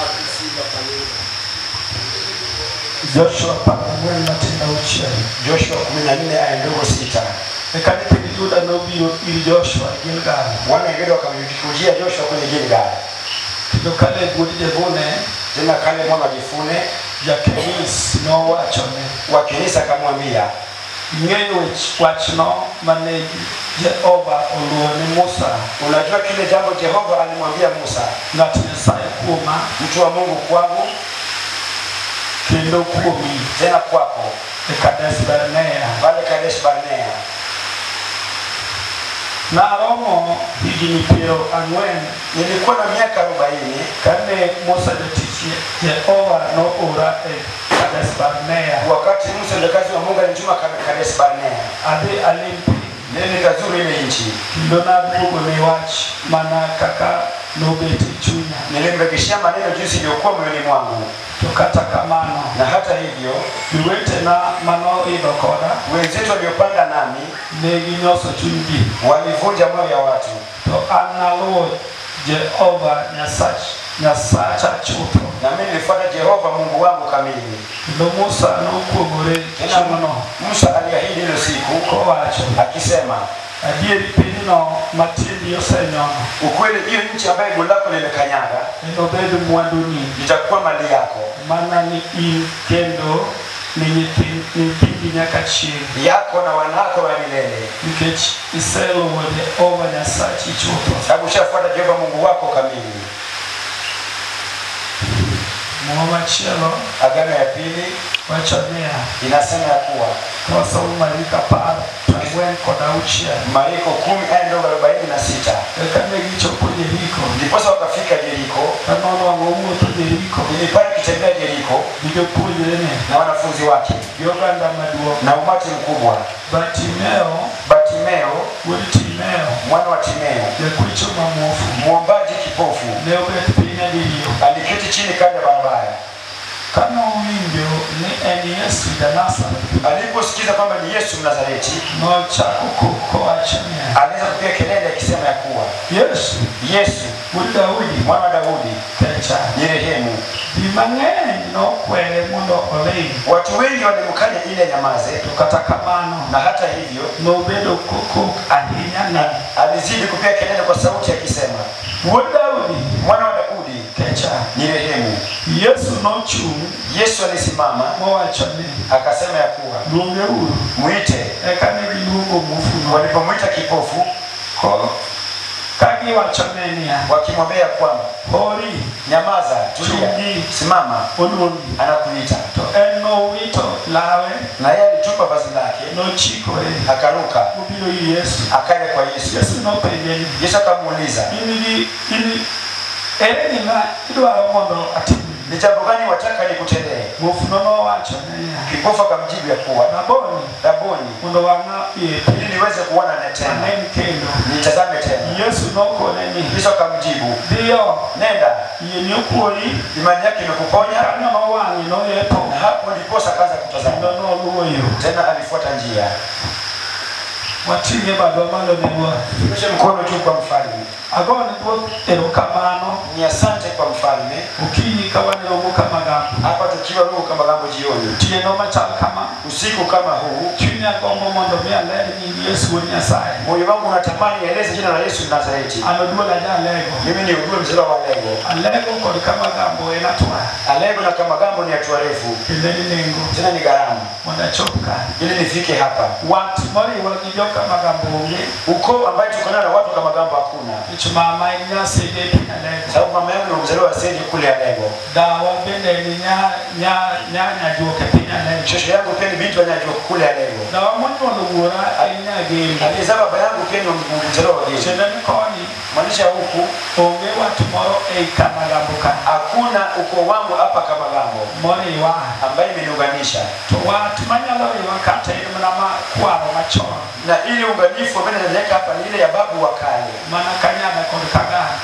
gi simba pa Yuda. Joshua 14 matindo 6. Joshua 14 aya ndogo 6. Eka nyithind Juda nobiro ir Joshua e Gilgal. Wana wa Yuda wakamkujia Joshua kwenye Gilgal. Kendo Kaleb wuod Jefune Tena Kaleb mwana wa Jefune ja-Keniz nowachone, wa Kenisi akamwambia, ing'eyo wachno mane Jehova oluwo ni Musa unajua kile jambo Jehova alimwambia Musa, ng'at Nyasaye kuoma mtu wa Mungu kwangu kendo kuomi tena kwako e Kadesh Barnea. pale Kadesh Barnea. Naromo higni 40 Nilikuwa na miaka 40 kane Musa jatich Jehova noora e Kadesh Barnea wakati Musa mjakazi wa Mungu alinituma Kadesh Barnea, adhi alim piny nende nikazuru ile nchi. kendo naduogone wach mana kaka nobet e chunya. Nilimrejeshea maneno jinsi iliyokuwa moyoni mwangu, To kata kamano, na hata hivyo jowetena manoidho koda wenzetu waliopanda nami ne ginyoso chunygi, walivunja moyo ya watu, to an naluwo Jehova Nyasacha chutho. na mimi nilifuata Jehova Mungu wangu kamili. Kendo Musa nokuong'ore Tena chieng'no Musa aliahidi hilo siku kowacho, akisema, adieri pinyno ma tiendi osenyono ukweli hiyo nchi ambayo guu lako limekanyaga enobed mwanduni itakuwa mali yako, mana ni in kendo ni nyithindi nyaka chieng' yako na wanako wa milele, nikech iseluwo Jehova Nyasachi chutho. sababu ushafuata Jehova Mungu wako kamili. Muma machielo Agano ya pili wacho niya, inasema ya kuwa kawasomo Mariko 14 kod 6, Mariko 10 aya ndogo 46, eka ne gichopo Jeriko, ndiposa wakafika Jeriko. ka nonwang'o owuotho Jeriko Ilipata kitembea Jeriko gi jopuonjrene na wanafunzi wake gi oganda maduong'. na umati mkubwa. Bartimeo Bartimeo wuod Timeo, mwana wa Timeo, jakwecho ma muofu, mwombaji kipofu, ne obet piny e yo. aliketi chini kando ya barabara. Ka nowinjo ni en Yesu ja-Nazareth, Aliposikiza kwamba ni Yesu Mnazareti, nochako kok kowacho niya, alianza kupiga kelele akisema ya kuwa Yesu, Yesu wuod Daudi, mwana wa Daudi, kecha. nirehemu. Ji mang'eny nokwere mondo oling', Watu wengi walimkanya ili anyamaze, to kata kamano na hata hivyo nobedo kokok ahinya ni, alizidi kupiga kelele kwa sauti akisema, Wuod Daudi, mwana wa Daudi, kecha. nirehemu. Yesu nochung' Yesu alisimama mowacho ni, akasema ya kuwa luongeuru. mwite. Eka ne giluongo muofuno Walipomwita kipofu, ka giwachone niya, wakimwambia ya kwamba hori, nyamaza, tulia, chungi, simama, oluongi. anakuita. To en nowito lawe, Na yeye alitupa vazi lake nochikore, akaruka, mobiro ir Yesu. akaja kwa Yesu. Yesu nopenje ni, Yesu akamuuliza, in gi in ere gima idwaro mondo atimni? ni jambo gani wataka nikutendee? Muofuno nowachone niya, Kipofu akamjibu ya kuwa Raboni, Raboni, mondo wang'a oyepi, ili niweze kuona na tena, anen kendo. nitazame tena. Yesu nokone ni, Yesu akamjibu, dhiyo, nenda, yieni okuori. imani yake imekuponya. Kanyono wang'e noyepo, Na hapo ndiposa akaanza kutazama kendo noluwo yo. tena, alifuata njia. Wating'e badwa malo ne Ruoth. Nyoshe mkono juu kwa mfalme. Agone Ruoth erokamano Ni asante kwa mfalme. okinyi ka wan e romo Kamagambo. Hapa tukiwa Ruo Kamagambo jioni, Otieno machal kama, usiku kama huu, chunya gombo mondo mi aler nying Yesu wuod Nyasaye. moyo wangu unatamani nieleze jina la Yesu Nazareti. An Oduola ja-Alego. Mimi ni Oduol mzaliwa wa Alego. Alego kod Kamagambo en atwa Alego na Kamagambo ni hatua refu, kendo en nengo tena ni gharama, mondo achop ka. ili nifike hapa. Wat moriwa gi jo Kamagambo onge, Ukoo ambaye tuko nayo na watu wa Kamagambo hakuna, nikech mama en nyaseje e piny Alego. sababu mama yangu ni mzaliwa wa Seji kule Alego. Dawa bende en nya nyajuok e piny Alego. Shosho yangu pia ni binti wa Nyajuok kule Alego. Dawa monyuolo wuora en nyageri. Aliyezaa baba yangu pia ni mzaliwa wa Geri. Tiende ni koni Maanisha huku onge wat moro ei Kamagambo ka hakuna ukoo wangu hapa Kamagambo moriwa. ambaye imeniunganisha, To wat manyalo riwa kata en mana ma kwaro machon na ile unganifu ambayo inaniweka hapa ni ile ya babu wa kale mana Kanyada kod Kagano.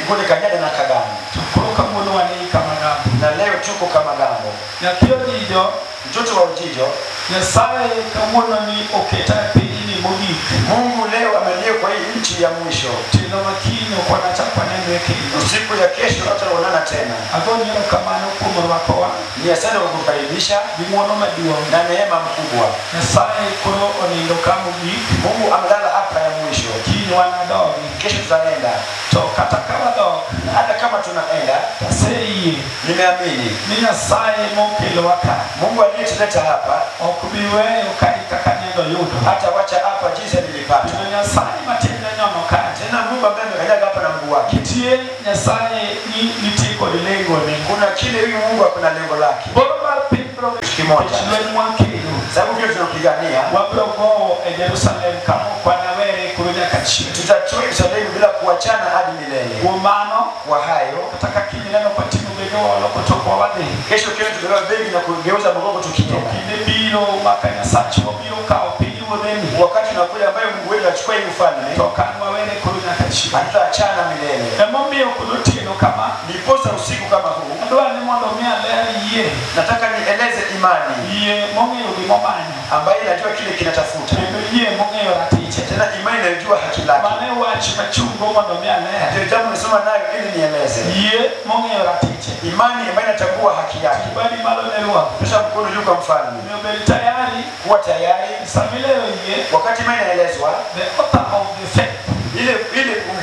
Kule Kanyada na Kagano, To koro kawuono wan ei Kamagambo. na leo tuko Kamagambo. Nyathi Ojijo Mtoto wa Ojijo Nyasaye kawuono ni oketa pinyni mogik. Mungu leo ameniweka kwa hii nchi ya mwisho. Otieno ma kiny ok wanachak wanenre kendo. Usiku ya kesho hatutaonana tena. Agoni erokamano kuom rwakowa Ni asante kwa kukaribisha gi ng'uono maduong'. na neema mkubwa. Nyasaye koro onindo ka mogik. Mungu amelala hapa ya mwisho. Kiny wanadogi. Kesho tutaenda, To kata ka wadok, na hata kama tunaenda, taseyie nimeamini ni Nyasaye mokelowa ka Mungu aliyetuleta hapa ok bi weyo kae kaka nindo yudo. hata wacha hapa jinsi nilipata. Kendo Nyasaye matiende nyono ka Tena Mungu ambaye amekanyaga hapa na mguu wake, nitie Nyasaye ni nitie kod lengone. kuna kile huyu Mungu akona lengo lake Boro mar piny biro kimoja, lweny mwakedo sababu vile tunapigania wabiro gowo e Jerusalem kama ok wanawere koro nyaka chieng'. tutatoa Yerusalemu bila kuachana hadi milele. Kuom mano, Kwa hayo kata ka kiny neno kwating'o begewa waloko tokwa wadhi, kesho kile tubeba begi na kugeuza mgongo to tukienda. kinde biro ma ka Nyasachwa biro kawo pinyruodheni, Wakati unakuja ambayo Mungu wetu atachukua hii ufalme, to kan wawere koro nyaka chieng'. hatutaachana milele. Emomiyo kod otieno kama, Ndiposa usiku kama huu adwaro ni mondo mi aler yie, nataka nieleze imani yie mong'eyo gimomanyo, ambayo inajua kile kinatafuta, kendo yie mong'eyo ratiche. tena imani inayojua haki lake. Mano e wach machungo mondo mi aler. Ndio jambo nisoma nayo ili nieleze Yie mong'eyo ratiche. imani ambayo inatambua haki yake. Ibadi malo ne Ruoth. Nyosha mkono juu kwa mfalme, Omiyo bed tayari kuwa tayari sama ilero yie, wakati imani inaelezwa, the author of the faith ile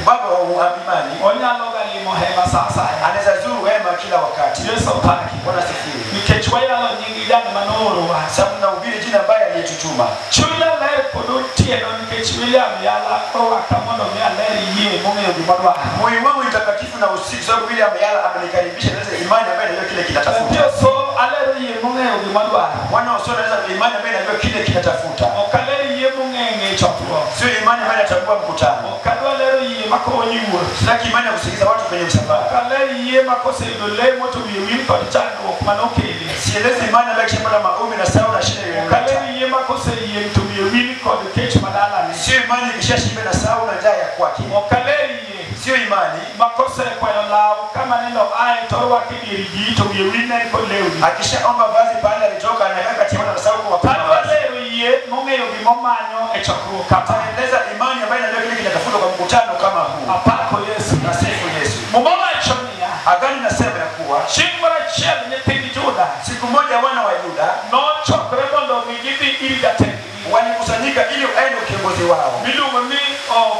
baba wa imani onyalo ga limo hema sa asaya. anaweza zuru hema kila wakati. Yesu opaki. Bwana asifiwe. Nikech wayalo nying jal manoorowa. Sababu nahubiri jina ambaye aliyetutuma. Chunya ler kod otieno nikech William Yala orwaka mondo mi aler yie mong'eyo gimodwaro. Moyo wangu ni mtakatifu na usiku, sababu William Yala amenikaribisha naweza imani ambayo inajua kile kinatafuta. Nitie so alero yie mong'eyo gimodwaro. Mwana usio anaweza imani ambayo inajua kile kinatafuta, Ok aler yie mong'e ng'e chokruok. sio imani ambayo inatambua mkutano. Ok adwa lero yie makonyi wuoth. Sitaki imani ya kusikiliza watu kwenye msafara. Ok aler yie makoseyudo lemo to wiye wil kod chandruok manokele. Sielezi imani ambayo ikishapata maombi na sahau na shida Ok iliyoleta. aler yie makoseyieng' to wiye wil kod kech madalane. Sio imani ikishashiba na sahau na njaa ya kwake. Ok aler yie Sio imani makosekwayo law kama nindo ae to orwako e dier ji to wiye wil ne en kod lewni. akishaomba vazi pale alitoka anakaa kati ya watu na sahau kwa Adwa lero yie mong'eyo gimomanyo e chokruok kama. Ataeleza imani ambayo inajua kile kinatafutwa kwa mkutano kama huu. Apako Yesu. Na sifu Yesu. Muma wacho niya, Agano inasema ya kuwa chieng' moro achiel nyithind Juda siku moja wana wa Yuda nochokore mondo mi gidhi ir jatendgi walikusanyika ili aende kiongozi wao miluongo ni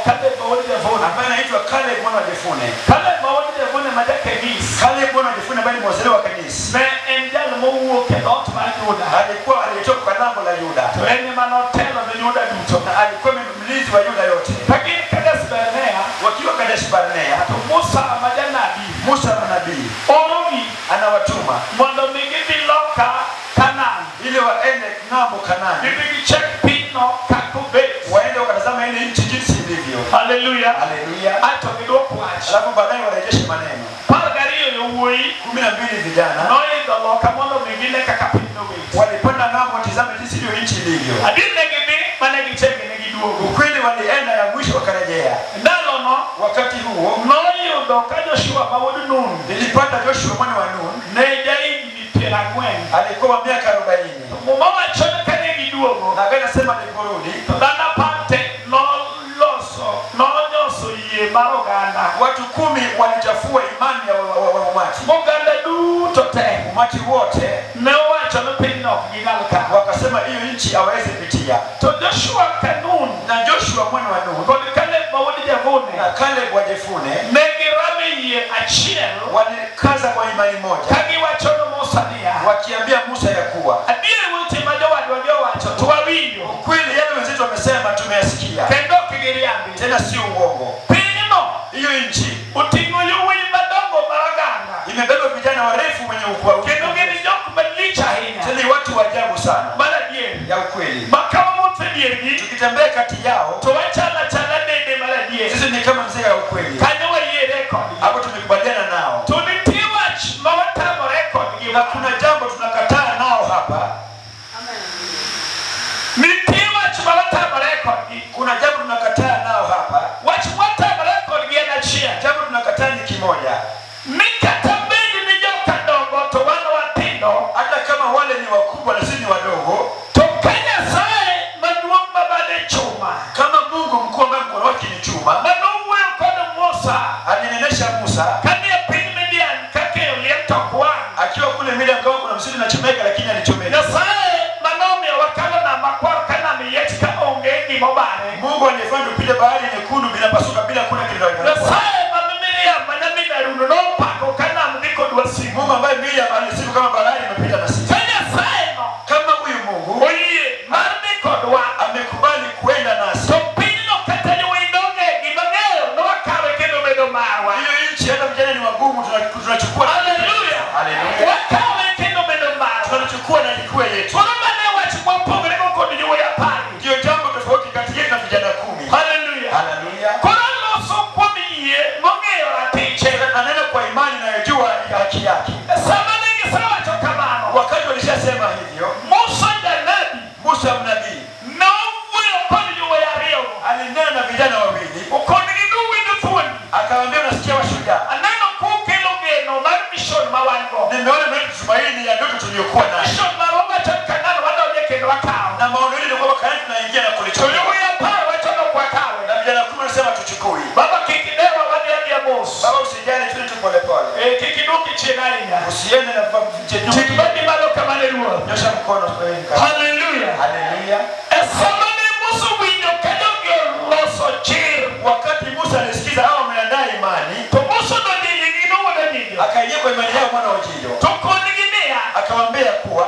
Kaleb ma wuod Jefune. ambaye anaitwa Caleb mwana wa Jefune. Kaleb ma wuod Jefune ma ja-Kenis Caleb mwana wa Jefune ambaye ni mzaliwa wa Kenisi ne en jal mowuok e dhoot mar Juda alikuwa aliyetoka kwa lango la Yuda to en ema notelo ne Juda duto. na alikuwa mlinzi wa Yuda yote. Ka gin Kadesh Barnea Wakiwa Kadesh Barnea, to Musa ma janabi Musa nabii orogi anawatuma mondo mi gidhi loka Kanaan ili waende ng'ambo Kanani, gidhi gichek pinyno kaka obet. waende wakatazama ile nchi jinsi ilivyo. Haleluya. Haleluya! Ato gidwok wach. Alafu baadaye warejeshe maneno. 12 yowuoyi 12 vijana noidho loka mondo mi gine kaka pinyno obet. walipanda ng'ambo, watizame jinsi hiyo nchi ilivyo. Adier ne gidhi mane gichegi ne giduogo. Ukweli walienda ya mwisho wakarejea. Ndalono Wakati huo noyudo ka Joshua ma wuod Nun nilipata Joshua mwana wa Nun ne jahigni 40. alikuwa wa miaka 40, Muma wacho ni kane giduogo na Agano inasema aliporudi to dhano apar te nonyoso yie mar oganda. watu 10 walichafua imani ya wa umati. Moganda duto te Umati wote ne owacho ni pinyno ok ginyal kawo. wakasema hiyo nchi hawawezi pitia. To Joshua ka Nun Na Joshua mwana wa Nun kod Kaleb ma wuod Jefune na Caleb wa Jefune ne giramo yie achiel walikaza kwa imani moja, ka giwacho ne Musa niya, wakiambia Musa ya kuwa adier weche ma jowadwa gi owacho to wawinjo ukweli yale wenzetu wamesema tumeyasikia, kendo ok giriambi. tena sio uongo. Pinyno Hiyo nchi oting'o yowuoyi madongo mar oganda imebeba vijana warefu wenye ukwa, kendo gin jok malich ahinya tena ni watu wa ajabu sana mar adier ya ukweli. ma ka wawuotho e diergi Tukitembea kati yao to wachalo achala dede mar adier. sisi ni kama mzee ya ukweli, Kanyo wayiere kodgi. hapo tumekubaliana nao, To nitie wach ma watamore kodgi. na kuna jambo tunakataa nao hapa. Nitie wach ma watamore kodgi. Kuna jambo tunakataa nao hapa. Wach mwatamore kodgi en achiel. Jambo tunakataa ni kimoja, Ni kata bed ni joka dongo to wan watindo, hata kama wale ni wakubwa na sisi ni wadogo, to alionyesha Musa kane piny Midian kaka oliel tok wang'. Akiwa kule Midian kama kuna msitu unachomeka, lakini alichomeka. Nyasaye manomiyo wakalo nam makwar ka nam yiech ka onge gimobare. Mungu aliyefanya tupite bahari nyekundu bila pasuka, bila kuna kitu. Nyasaye ma Miriam ma nyamin Harun nopako ka nam dhi kod wasigu. Mungu ambaye Miriam alisifu kama bahari imepita na sisi. Ka Nyasaye no Kama huyu Mungu oyie mar dhi kodwa, amekubali kuenda nasi, to pinyno kata jowindoge gimang'eyo nwakawe kendo bedo marwa. Hiyo nchi hata vijana ni wagumu, tunachukua. Haleluya. Haleluya. Wakawe kendo bedo marwa. Tunachukua na ikuwe yetu. Koro mano e wach mwapogore go kod jowuoyi apar. Ndio jambo tofauti kati yetu na vijana 10. Haleluya. Haleluya. Koro aloso kuom yie mong'eyo ratiche. Anena kwa imani inayojua haki yake. Sama ne gisewacho kamano, Wakati walishasema hivyo, Musa janabi Musa mnabii nowuoyo kod jowuoyi ariyogo. alinena na vijana wawili, Okonigi nuwinjo thuondi. akawaambia, unasikia washujaa, Aneno kukelo geno mar mission ma wan go. nimeona mleta tumaini ya ndoto tuliyokuwa nayo, Mission marwa wacho ni Kanaan wadonje kendo wakawo. na maono yetu ni kwamba Kanaani tunaingia na To kulichukua. jowuoyi apar wacho ni ok wakawe. Na vijana 10 wanasema tuchukui. Baba kik idewa wadhi adhiya mos. Baba usijali, twende tu polepole, Eh, kik iduoki chien ahinya. usiende na Ting badi malo kama ne Ruoth. nyosha mkono. Haleluya. Haleluya. E sama ne Musa owinjo ka jogi oloso chir, Wakati Musa alisikiza hao wameandaa imani, to Musa nodhi irgi nowuod Ojijo. akaingia kwa imani yao mwana wa Ojijo, To konigi niya, akawaambia kuwa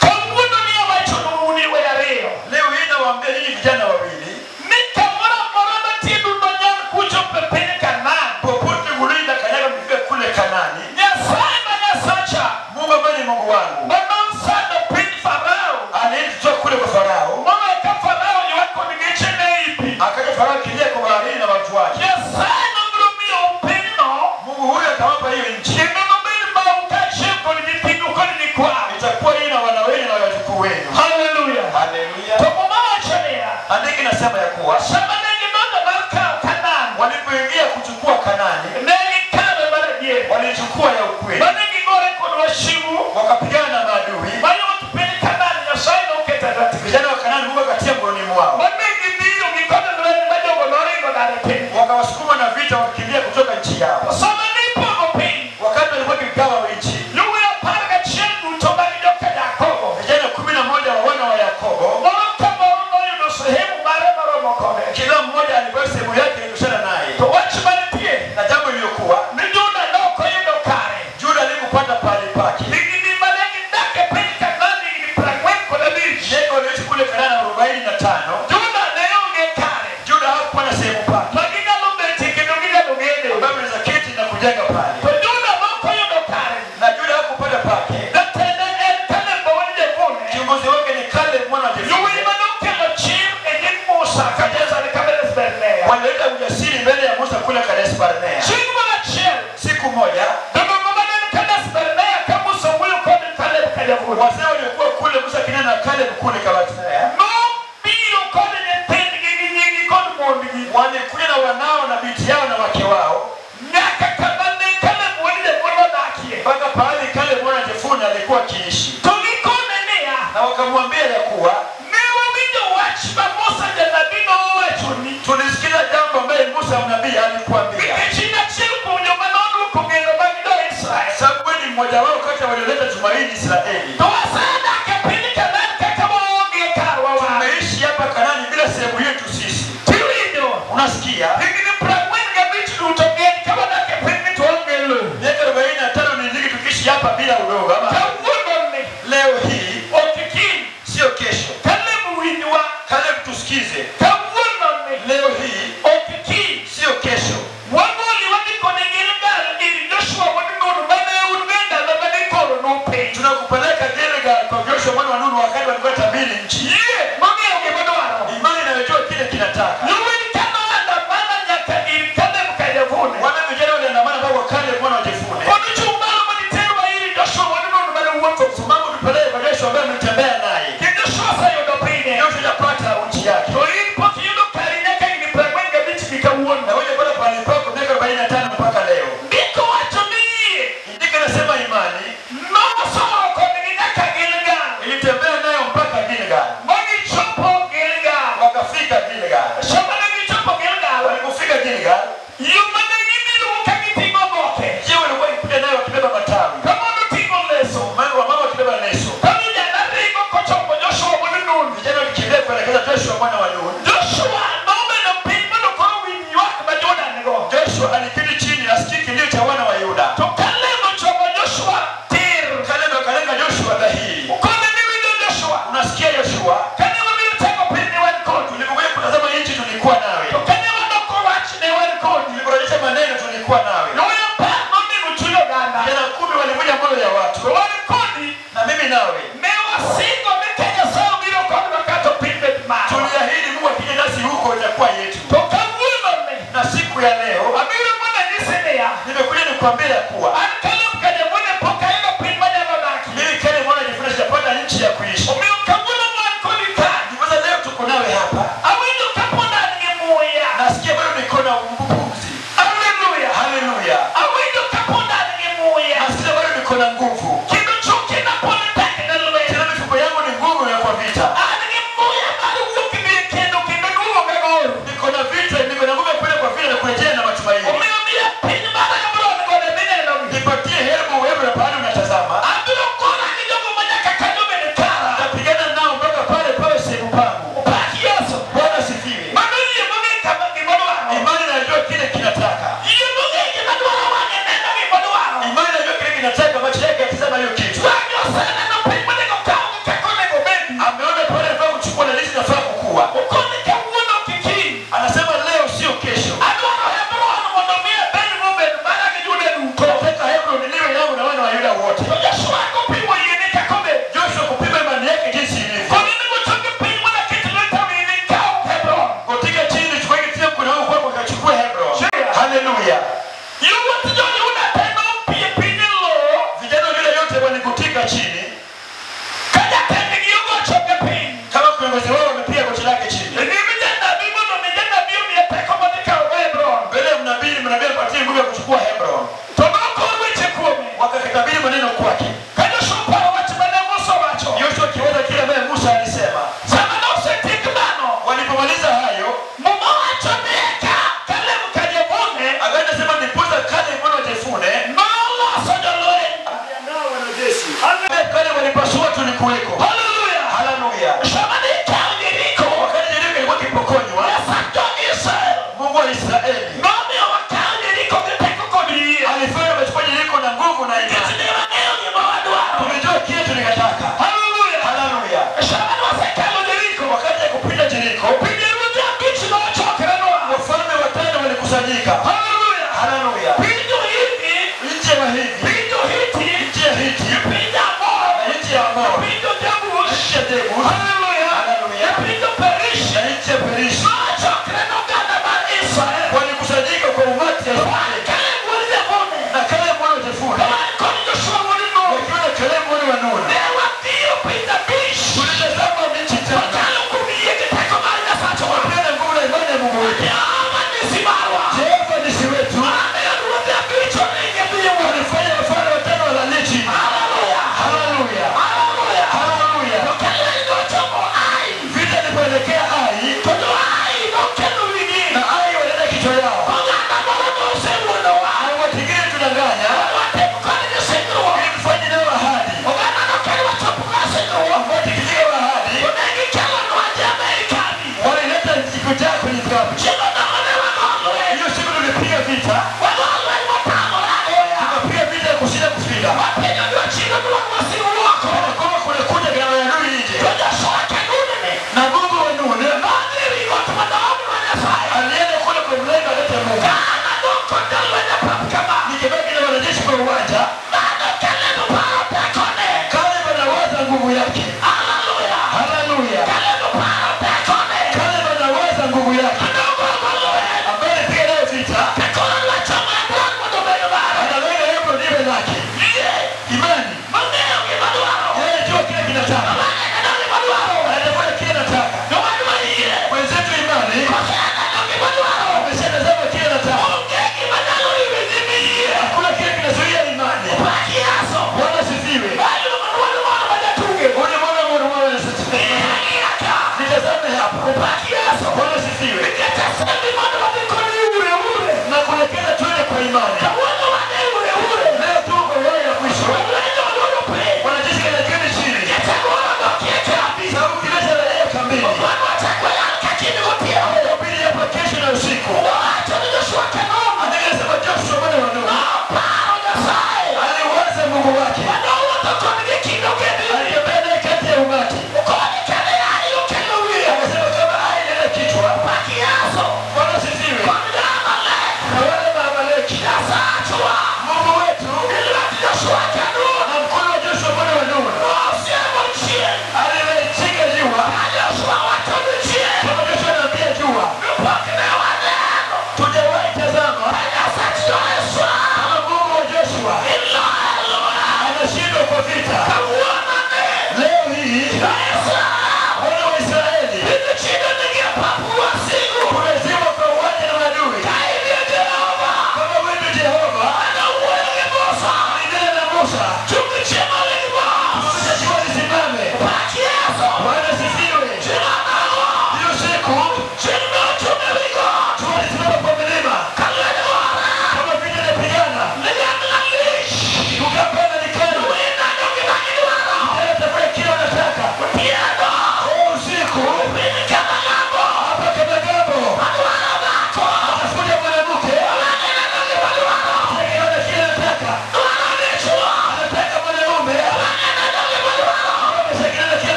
kawuono ni awachonu un yowuoyi ariyo, leo hii nawaambia ninyi vijana wawili, ni kamoro amora ma tiendu nonyon kuchopo e piny Kanaan, popote mlienda kanyaga mfike kule Kanani, Nyasaye ma Nyasacha Mungu ambaye ni Mungu wangu ma nosando piny Farao, aliyetoa kule kwa Farao, moweyo ka Farao ywak kod gechene ei pi, akaja Farao kilia kwa baharini na watu wake. Nyasaye nobiro miyou pinyno, Mungu huyo akawapa hiyo nchi, kendo nobed mau kaachiel kod nyithindu kod nyikwau. itakuwa hii na wana wenu na wajukuu wenu. Haleluya. Haleluya. To Muma wacho niya, Andiki nasema ya kuwa sama ne gidonjo mar kawo Kanaan, walipoingia kuchukua Kanani, ne gikawe mar adier, walichukua ya ukweli, mane gigore kod wasigu, wakapigana na maadui. mayot piny Kanaan Nyasaye noketo e lwetgi. Vijana wa Kanani Mungu akatia mkononi mwao, Mane gidhiyo gi kod lweny ma jogo noringo dar e piny. wakawasukuma na vita, wakakimbia kutoka nchi yao. To sama nipogo piny, Wakati walikuwa wakigawa nchi, yowuoyi 11 duto mag joka Jakobo, vijana 11 wa wana wa Yakobo, moro ka moro noyudo sehemu mare maromo kode. kila mmoja alipewa sehemu yake ilitoshana naye. To wach manitie, Na jambo iliyokuwa, ni Juda nok oyudo kare. Juda alikupata pale pake. Higni mane gidak e piny Kanaan higni 45, Yeye waliishi kule Kanani 45. Juda ne onge kare Juda hakuwa na sehemu pake ma ginyalo betie kendo ginyalo gede. ambayo anaweza keti na kujenga pale, To Juda nok oyudo kare. na Juda hakupata pake. Jatende en Kaleb ma wuod Jefune. Kiongozi wake ni Caleb mwana wa Yowuoyi Jefune. manokelo chir e nyim Musa ka Musa ni Kadesh Barnea. Walileta ujasiri mbele ya Musa kule Kadesh Barnea. Chieng' moro achiel, Siku moja jodongo mane ni Kadesh Barnea ka Musa wuoyo kod Kaleb ka Jefune, wazee waliokuwa kule Musa kinena na Caleb kule Kadesh Barnea nobiro kod nyithindgi gi nyigi kod mondgi walikuja na wanao na binti yao na wake wao nyaka kama ne Kaleb wuod Jefune odakie. mpaka pahali Caleb mwana wa Jefune alikuwa akiishi, To gikone niya, na wakamwambia ya kuwa ne wawinjo wach ma Musa janabi nowachoni, tulisikiza jambo ambaye Musa mnabii alikuambia, nikech in achiel kuom joma nodwoko geno mag jo-Israel. sababu wewe ni mmoja wao kati ya walioleta tumaini Israeli. To wasedak e piny Kanaan kaka waonge karwa wan. Tumeishi hapa Kanani bila sehemu yetu sisi. Tiwinjo, Unasikia, higni 45 duto ng'eny ka wadak e pinyni to waonge lowo. miaka 45 ni nyingi tukiishi hapa bila udongo. Ama Kawuononi leo hii ok kiny, sio kesho. Kaleb winjwa. Caleb, tusikize. Kawuononi Leo hii ok kiny, sio kesho. wagoli wadhi kode Gilgal ir Joshua wuod Nun mane un go e ndalo mane koro nopiny. Tunakupeleka Gilgal Joshua aliketi chini asikie kilio cha wana wa Yuda. To Caleb ochomo Joshua tir. Caleb akalenga Joshua dhahiri. Kone ni winjo Joshua. Unasikia Joshua, Kane wabiro chako piny ne wan kodi. tulipokuja kutazama nchi tulikuwa nawe, To kane wadoko wach ne wan kodi. tuliporejesha maneno tulikuwa nawe. Yowuoyi apar nonego chuny oganda. Vijana 10 walivunja moyo ya watu, To wan kodi na mimi nawe ne wasingo ni ka Nyasaye obiro kodwa kata piny bet marwa. tuliahidi Mungu akija nasi huko itakuwa yetu. To kawuono ni Na siku ya leo abiro mondo anyisi niya, nimekuja nikuambia ya kuwa an Caleb Kajamune pok ayudo piny manyalo dakie. mimi Caleb mwana Jefune sijapata nchi ya kuishi. Omiyo kawuono wan kodi ka, Ndiposa leo tuko nawe hapa, awinjo kapod an gi muya. nasikia bado niko na pumzi. Haleluya! Haleluya, Awinjo kapod an gi muya. nasikia bado niko na nguvu. Kendo chokena pod tek ne lweny. Tena mifuko yangu ni ngumu ya kwa vita. An gi muya mar wuok dhi e kendo kendo duogo gagoro. Niko na vita, niko na nguvu ya kwenda kwa vita na kurejea na matumaini. Omiyo miya piny mar Hebron gode minenogi. Nipatie Hebu Hebron pahali unatazama. Abiro kora gi jogo manyaka kanyo bed kara. Nitapigana nao mpaka pale pawe sehemu pangu. Opak Yesu. Bwana sifiwe. Mano yie mong'e kama gima dwaro. Imani najua kile kinataka. Yie mong'e gima dwaro wang'e neno gima dwaro. Imani najua kile kinataka, macho yake yatazama hiyo kitu. Wang'e oseneno piny monego kaw gi kaka onego obedi. Ameona pale nafaa kuchukua na jinsi nafaa kukua. Okoni kawuono kikiny. Anasema leo sio kesho. Adwaro Hebron mondo mi abed mobed mara gi Juda duto. Nataka Hebron liwe yangu na wana wa Yuda wote. To Joshua kopimo yiene kaka obed. Joshua kupima imani yake jinsi ilivyo. Koni nego choke piny mondo aket lweta wi ni kaw Hebron. Kutika chini chukua kitia mkono wangu kwako ukachukue Hebron. Sure. Haleluya. Yawuot jo-Juda te nopie piny e lowo Vijana wa Yuda yote walikutika chini ka jatendgi ogo choke piny. kama kiongozi wao wamepiga goti lake chini. E nyim janabi mondo mi janabi omiye teko modhi kawogo Hebron. Mbele ya mnabii, mnabii apatie nguvu ya kuchukua Hebron. To nokor weche kuome. Wakatabiri maneno kwake. Ka Joshua oparo wach mane Musa owacho. Yoshua akiwaza kile ambaye Musa alisema. Sama nosetiek mano, Walipomaliza hayo, Muma wacho ni eka Caleb ka-Jefune akaenda sema ndiposa Caleb mwana wa Jefune noloso jolweny. aliandaa wanajeshi. Caleb walipasua tulikuweko. Haleluya! Haleluya. Sama ne ikawo Jeriko, Wakati Yeriko ilikuwa ikipokonywa, Nyasach jo-Israel Mungu wa Israeli nomiyo wakawo Jeriko gi teko kod yie. alifanya amechukua Yeriko na nguvu na Nikech imani. ne wang'eyo gima wadwaro. Tumejua kile tulikataka. Haleluya! Haleluya. Sama ne wasekalo Jeriko, Wakati ya kupita Yeriko, pinjeruodhi abich nochokrenwa. wafalme watano walikusanyika. Haleluya! Haleluya. Piny jo-Hivi, Nchi ya Wahiti, piny jo-Hiti, nchi ya Hiti, piny Amor, na nchi ya Amori, piny jo-Jebus, nchi ya Jebus, Haleluya! Haleluya. Piny jo-Perish, na nchi ya Perisi. nochokre noganda mar Israel. Walikusanyika kwa umati ya To an Israeli. Caleb wuod Jefune, Na Caleb mwana wa Jefune, to an kod Joshua wuod Nun, wakiwa na Caleb mwana wa Nun, ne wadhiro piny abich tulitazama nchi tano. kokalo kuom yie gi teko mar Nyasachwa. Tumeona nguvu na imani ya Mungu wetu. Jehova Nisi marwa. Jehova nisi wetu, Amiyo ruodhi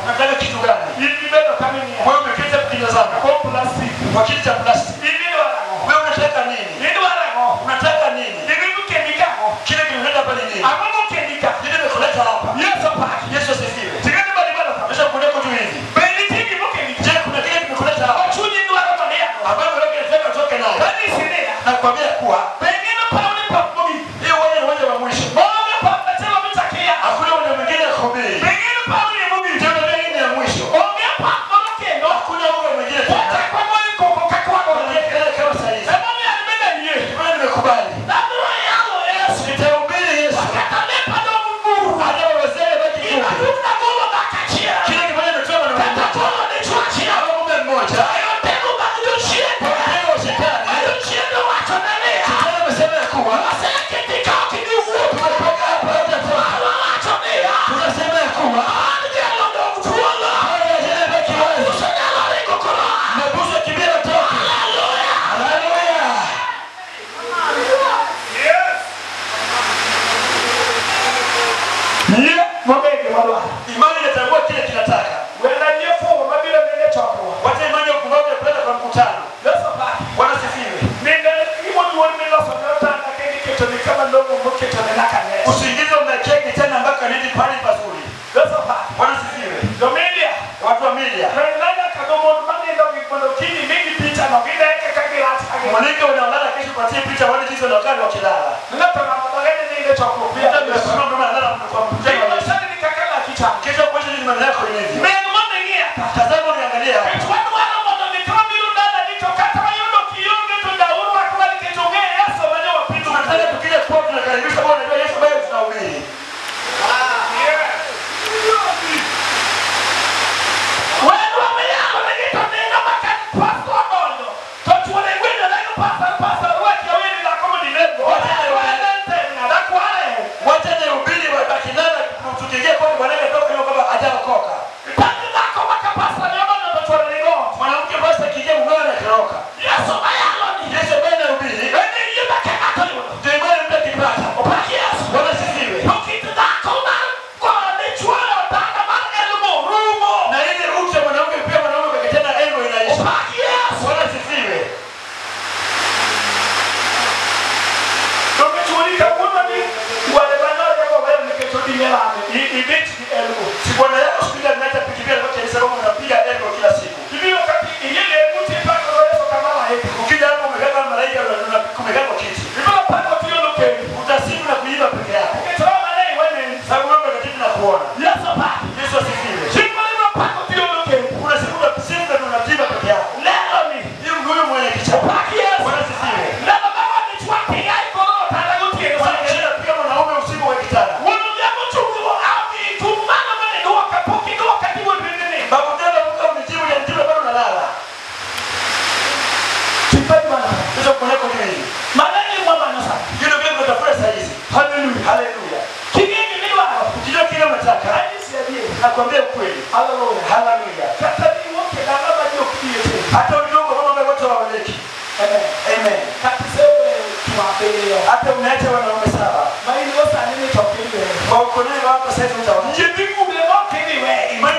Unataka kitu gani? Wewe umeketi ukitazama kwa kiti cha plastiki. Wewe unataka nini? Unataka nini? Kile kinaleta hapa ni nini? Kile kimekuleta hapa. Yesu asifiwe. Yesu kuleta tu hivi. Je, kuna kile kimekuleta hapa? Ambapo wewe unataka utoke nayo. Nakwambia kuwa hiyo wewe ni uwanja wa mwisho. Hakuna uwanja mwingine ya kuhubiri. Tena hii ni ya mwisho. Hakuna uwanja mwingine tena. Kama saa hizi. Mimi nimekubali. Nitahubiri Yesu. Hata wazee wabaki kule. Kile kimoja imetoa mwanaume mmoja. Au mume mmoja. Kwa shetani. Shetani amesema ya kuwa tumetoka hapa hatutatoka. Tunasema ya kuwa haya yabaki wazi. Mabusu kimbia watoke. Haleluya. Imani inatambua kile kinataka. Wacha imani ya upumbavu ya kuleta kwa mkutano. Bwana asifiwe. Usingizi umeketi kitanda ambako kanidi pale pazuri. Bwana asifiwe. Watu wa media. Mwanamke unalala kesho patie picha wale jinsi wanakaa wakilala. Mtu amesimama kama analala kwa mkutano wa Yesu. Kesho kesho ni maneno yako ilivyo. Tazama uniangalie hapa. Tunataka tukija kwa tunakaribisha Bwana unajua Yesu ambaye tunahubiri. Wacha nihubiri wabaki nalo tukiingia kwa Bwana toka hiyo kwamba hajaokoka. Mwanamke basi akiingia mumewe anatoroka. Yesu ambaye anahubiri ndio imani mtu akipata. Bwana asifiwe. Na ile uti ya mwanamke pia mwanaume kwa kitanda elmo inaisha. Bwana asifiwe. Si bwana yako siku ile ameacha pikipiki alikuwa kanisa kama unapiga elmo kila siku. Ukija hapo umekaa kama malaika umekaa kwa kiti. Utasifu na kuimba peke yako. Sababu wewe mtakatifu na kuona. Yesu asifiwe. Kuna siku unasifu na unaimba peke yako. Hiyo huyo mwenye kichwa. Bwana asifiwe. Unaenda piga mwanaume usiku wa kitanda. Babu tena mtu unijibu ya mtindo bado unalala. Sasa kuna kwa nini? Yule ndio mtafuta saa hizi. Haleluya. Haleluya. Ukijua kile unataka, nakwambia ukweli. Haleluya. Hata udogo kama wote waoneki. Amen. Hata umeacha wanaume 7. Kwa ukononi wako sasa utaona. Imani